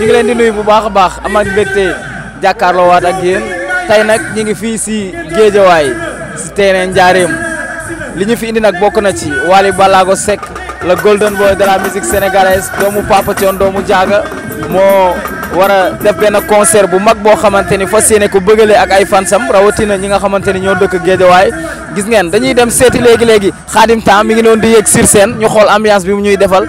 ngi leen di nuyu bu baax a baax am ak mbégte jàkkaarloo waat ak yéen tey nag ñu ngi fii si Géejawaay si terrain Njaareem li ñu fi indi nag bokk na ci Wally Ballago Seck le golden boy de la musique sénégalaise doomu Papa Thione doomu Jaaga moo war a def benn concert bu mag boo xamante ni fas yéene ko bëggale ak ay fansam rawatina ñi nga xamante ni ñoo dëkk Géejawaay gis ngeen dañuy dem seeti léegi Khadim Temps mi ngi doon di yéeg sur scène ñu xool ambiance bi mu ñuy defal.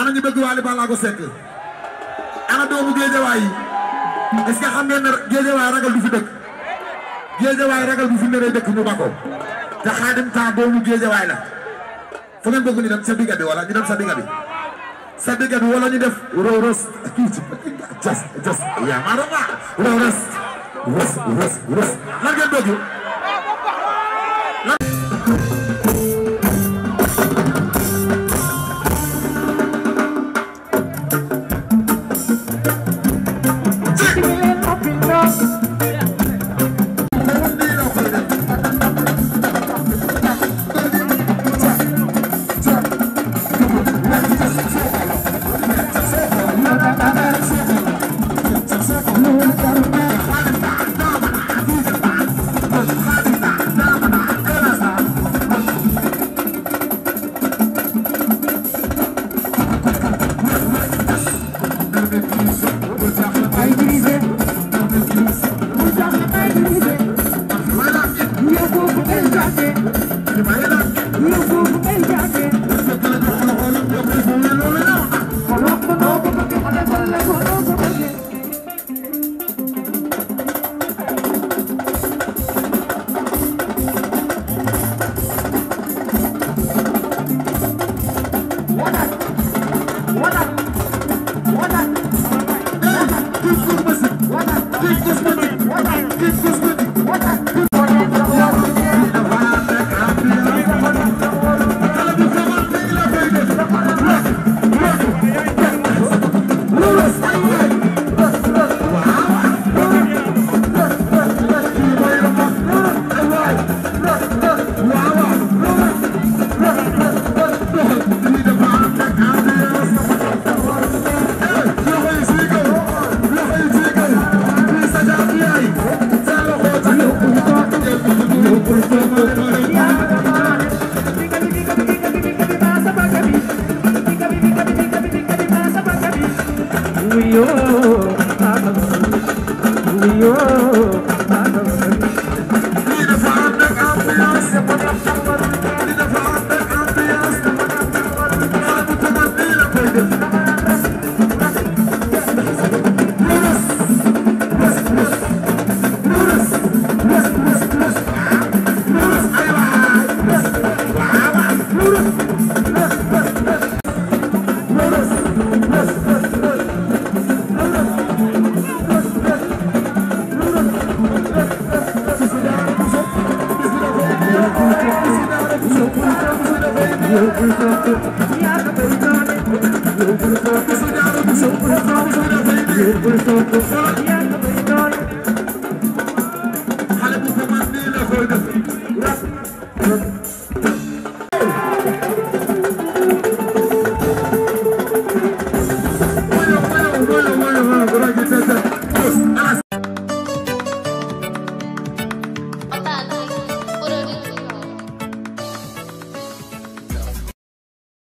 ana ñu bëgg Wally Ballago Seck ana doomu Géejawaay yi est-ce que xam ngeen ne Géejawaay ragal du fi dëkk Géejawaay ragal du fi neree dëkk ñu bako te Khadim Temps doomu Géejawaay la fu ngeen bëgg ñu dem sa digga bi wala ñu dem sa digga bi wala ñu def ros just yaa ma rama ros lan ngeen bëgg Yeah.